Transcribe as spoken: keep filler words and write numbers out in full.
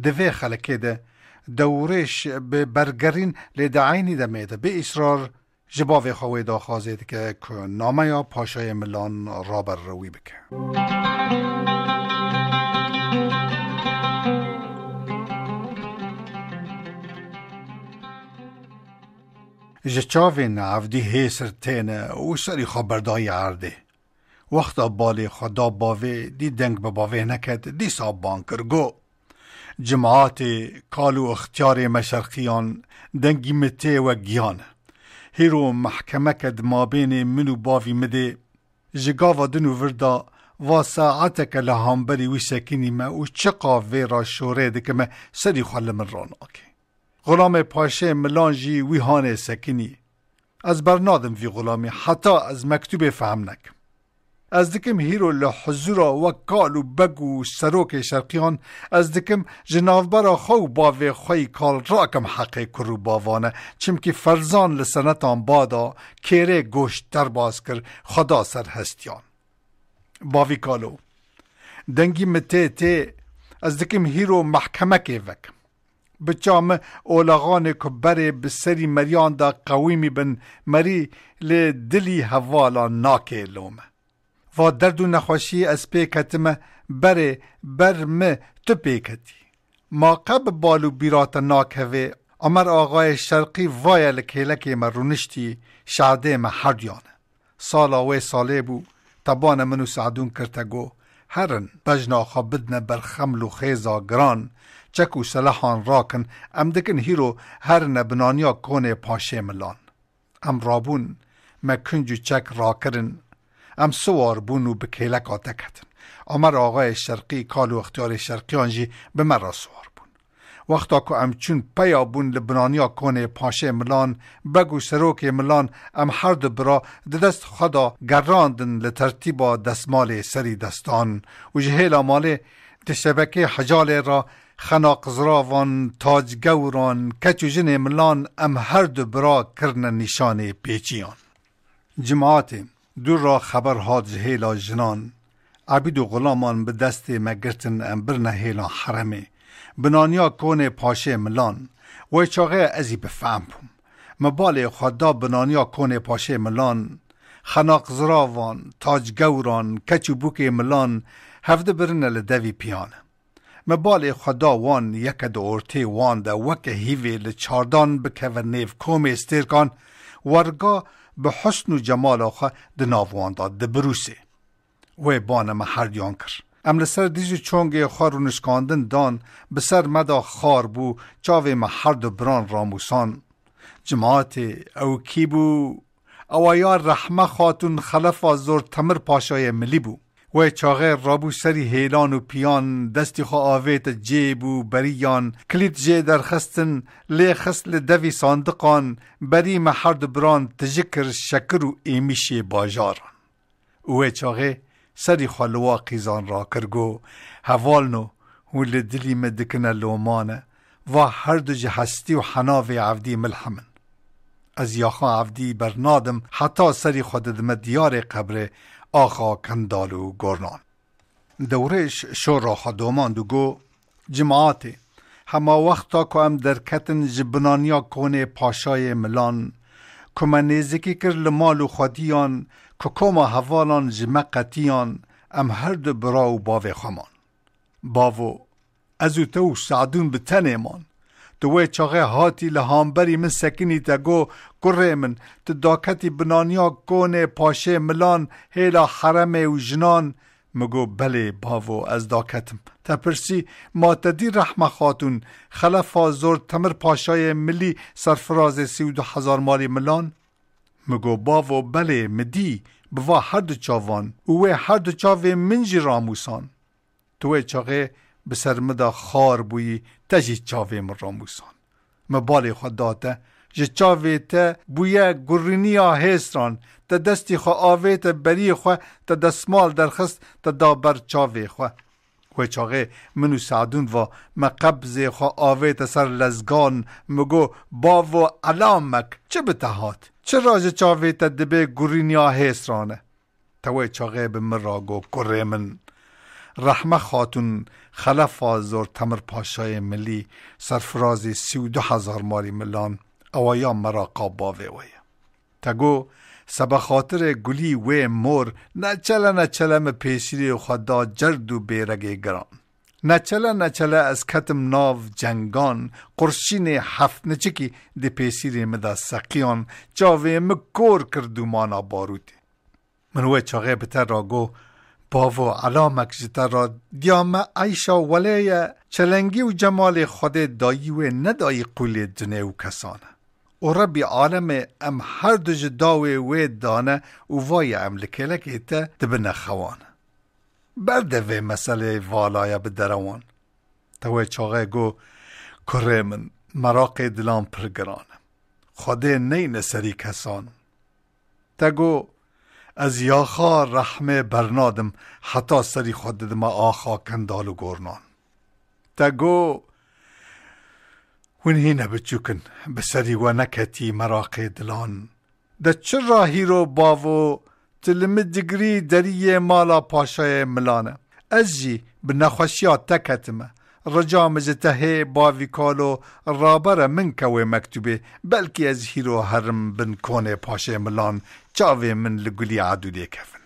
Di vê xelekê de Dewrêş bi bergerîn lê di eynî demê de bi îsrar ji bavê xwe wê daxwazê dike ku nameya Paşayê Milan raber wî bike. Ji çavên Evdî hêsir têne û serî xwe berdayî erdê. Wexta balê xwe da bavê, dî deng bi bavê neket, dîsa ban kir, got: Cimatê, kal û ixtiyarê me şerqiyan, dengî min tê wek giyan e. Hîro mehkemeke di mabênê min û bavî min dê, ji gava din û vir da, va saeteke li hamberî wî sekinîme û çiqa vê ra şorê dikime, serî xwe li min ranake. Xulamê Paşê Milan jî wî hanê sekinî. Ez bernadim vî xulamî, heta ez mektûbê fehm nekim. Ez dikim hîro li huzûra wek kal û beg û serokê şerqiyan, ez dikim ji navbera xwe û bavê xwe yî kal rakim heqê kur û bavan e, çimkî ferzan li senetan bada kêrê goşt derbas kir, xwe da ser hestiyan. Bavî kalo, dengî min tê tê, ez dikim hîro mehkemekê vekim. Bi ça min olaxanê ku berê bi serî meriyan de qewîmî bin, merî lê dilî hevalan nakê lome. Va derd û nexweşiyê ez pê ketime, berê ber mi tu pê ketî. Ma qe bi bal û bîra te nakeve, Omer Axayê Şerqî vaye li kêlekê me rûniştî, şadê me herduyan e. Sala wê salê bû, tebane min û Sadûn kirte go: Herin, bejna xwe bidine ber xeml û xêza giran, çek û selehan rakin, em dikin hîro herine binaniya konê Paşê Milan. Em rabûn, me kinc û çek rakirin, em siwar bûn û bi kêleka te ketin. Omer Axayê Şerqî, kal û ixtiyarê şerqiyan jî bi me re siwar bûn. Wexta ku em çûn peya bûn li binaniya konê Paşê Milan, beg û serokê Milan, em her du bira di dest xwe de gerandin li tertîba destmalê serî destan û ji hêla malê di şebekê hecalê re xena qizravan, tac gewran, keç û jinê Milan em her du bira kirine nîşanê pêçiyan. Cimatê, dûr ra xeber hat ji hêla jinan. Ebîd û xulaman bi destê me girtin, em birine hêla heremê. Binaniya konê Paşê Milan. Wê çaxê ez ê bi fehm bûm. Me balê xwe da binaniya konê Paşê Milan. Xena qizravan, tac gewran, keç û bûkê Milan, hevdi birine li devî piyane. Me balê xwe da wan, yeke di ortê wan de weke hîvê li çardan bikeve nêv komê stêrkan, werga bi husn û cemala xwe di nav wan de dibirûsê. Wê bane me herdiyan kir. Em li ser dîj û çongê xwe rûnişkandin dan, bi ser me de xar bû, çavê me her du biran ramûsan. Cimatê, ew kî bû? Ewa ya Rehme Xatûn, Xelefa Zor Temir Paşayê Milî bû. Wê çaxê rabû serî hêlan û piyan, destî xwe avête cêb û beriyan, kilît jê derxistin, lê xist li devî sandiqan, berî me her du biran tijî kir şekir û êmîşê bajaran. Û wê çaxê serî xwe li wa qîzan rakir, got: Hevalno, hûn li dilî min dikine lomane, va her du ji hestî û henavê Evdî milhem in. Ez yaxan Evdî bernadim, heta serî xwe didime diyarê qebrê axa Kendal û Gornan. Dewrêş şora xwe domand û got: Cimatê, hema wexta ku em derketin ji binaniya konê Paşayê Milan, ku me nêzikî kir li mal û xwediyan, ku koma hevalan ji me qetiyan, em her du bira û bavê xwe man. Bavo, ez û te û Sadûn bi tenê man. Tu wê çaxê hatî li hamberî min sekinî te got: Kurê min, tu daketî binaniya konê Paşê Milan, hêla heremê û jinan? Min got: Belê bavo, ez daketim. Te pirsî: Ma te dî Rehme Xatûn, Xelefa Zor Temir Paşayê Milî, serfirazê sî û du hezar malî Milan? Min got: Bavo, belê, min dî, bi va her du çavan û wê her du çavê min jî ramûsan. Tu wê çaxê bi ser min de xar bûyî, te jî çavê min ramûsan. Min balê xwe da te, ji çavê te bûye gurîniya hêsran, te destî xwe avête beriyê xwe, te destmal derxist, te da ber çavê xwe. Wê çaxê min û Sadûn va, me qebzê xwe avête ser lezgan, min got: Bavo, elamek, çi bi te hat? Çira ji çavê te dibê gurîniya hêsran e? Te wê çaxê bi min ra got: Kurê min, Rehme Xatûn, xelefa Zor Temir Paşayê Milî, serfirazê sî û du hezar malî milan, ewa ya meraqa bavê we ye. Te got, seba xatirê gulî wê mor, neçele neçele min pêsîrê xwe da cerd û bêregê giran. Neçele neçele ez ketim nav cengan, qurşînê heft niçikî di pêsîrê min de seqiyan, çavê min kor kir dûmana barûtê. Min wê çaxê bi te ra got, bavo, elamek ji te ra diya me eyşa welê ye, çelengî û cemalê Xwedê dayî wê nedayî qûlê cinê û kesan e. Û Rebbî alemê em her du ji dawê wê dane û vaye em li kêlekê te dibine xewan. Berde vê meseleyê valaya bi derewan. Te wê çaxê got, kurê min, meraqê dilan pir giran e. Xwedê neyne serî kesan. Te got, ez yaxa rehmê bernadim, heta serî xwe didime axa kendal û gornan. Te got, hûn hîne biçûk in, bi serî we neketî meraqê dilan. De çira hîro bavo, tu li min digirî deriyê mala paşayê milan e. Ez jî bi nexweşiya te ketime. Rica min ji te hê bavî kalo, rabere min ke wê mektûbê, belkî ez hîro herim bin konê paşê milan, çavê min li gulî edûdê kevin.